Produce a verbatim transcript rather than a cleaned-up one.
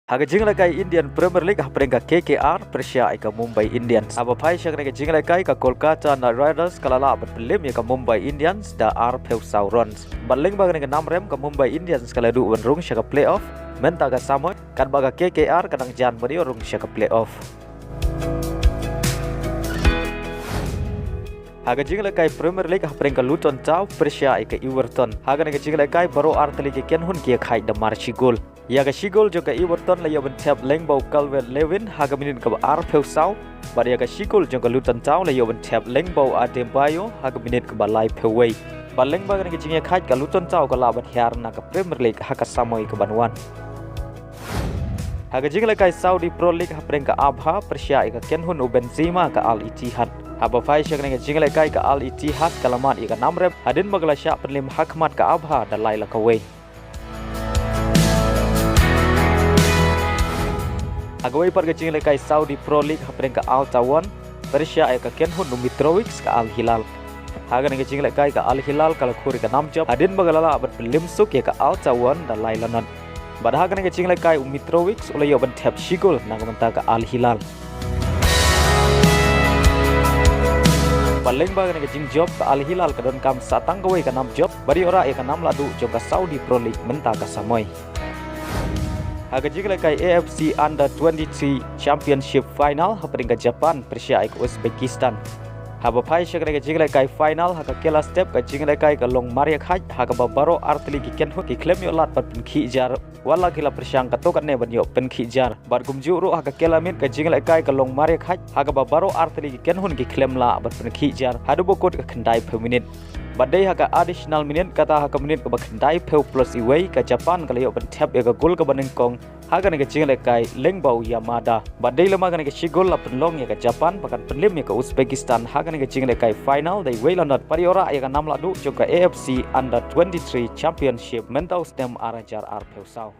Ha ka jinglehkai Indian Premier League hapdeng ka K K R pyrshah ïa ka Mumbai Indians. Haba phai sha kane ka jinglehkai ka Kolkata Knight Riders ka la lah ban pynlip ïa ka Mumbai Indians da arphew saw runs. Bad lyngba kane ka nam rem ka Mumbai Indians ka la duh ban rung sha ka playoff mynta ka samoi, katba ka K K R ka dang jan ban ïoh rung sha ka playoff. Ha ka jinglehkai Premier League hapdeng ka Luton Town pyrshah ïa ka Everton. Ha kane ka jinglehkai baroh artylli ki kynhun ki ïakhaid da mar shi gol. Ïa ka shi gol jong ka Everton la ïoh ban thep lyngba u Calvert-Lewin ha ka minit kaba arphew saw. Bad ïa ka shi gol jong ka Luton Town la ïoh ban thep lyngba u Adebayor ha ka minit kaba laiphew wei. Bad lyngba kane ka jingïakhaid ka Luton Town ka lah ban hiar na ka Premier League ha ka samoi kaban wan. Ha ka jinglehkai Saudi Pro League hapdeng ka Abha pyrshah ïa ka kynhun u Benzema ka Al Ittihad. Haba phai sha kane ka jinglehkai ka Al Ittihad ka la mad ïa ka nam rem hadien ba ka la shah pynlip hakhmat ka Abha da lai la kawei. Ha kawei pat ka jinglehkai Saudi Pro League hapdeng ka Al Taawoun pyrshah ïa ka kynhun u Mitrovic ka Al Hilal. Ha kane ka jinglehkai ka Al Hilal ka la khur ïa ka nam jop hadien ba ka la lah ban pynlip suk ïa ka Al Taawoun da lai la not. Bad ha kane ka jinglehkai u Mitrovic u la ïoh ban thep shi gol na ka bynta ka Al Hilal. Bad lyngba kane ka jingjop ka Al Hilal ka donkam sa tang kawei ka nam jop bad ïoh rah ïa ka nam lahduh jong ka Saudi Pro League mynta ka samoi. Ha ka jinglehkai A F C Under twenty-three Championship Final hapdeng ka Japan pyrshah ïa ka Uzbekistan. Haba phai sha kane ka jinglehkai final ha ka kela step ka jinglehkai ka long mar ïakhaid ha kaba baroh artylli ki kynhun ki khlem ïoh lad ban pynkhih jar. Wat la ki la pyrshang katto katne ban ïoh pynkhih jar. Bad kumjuh ruh ha ka kela miet ka jinglehkai ka long mar ïakhaid ha kaba baroh artylli ki kynhun ki khlem lah ban pynkhih jar haduh ba kut ka khyndaiphew minit. Bad dei ha ka additional minute kata ha ka minit kaba khyndaiphew plus iwei ka Japan ka la ïoh ban thep ïa ka gol kaba nyngkong ha kane ka jinglehkai lyngba u Yamada. Bad dei lama kane ka shi gol la pynlong ïa ka Japan ba kan pynlip ïa ka Uzbekistan ha kane ka jinglehkai final da iwei la not bad ïoh rah ïa ka nam lahduh jong ka A F C Under twenty-three Championship mynta u snem ar hajar arphew saw.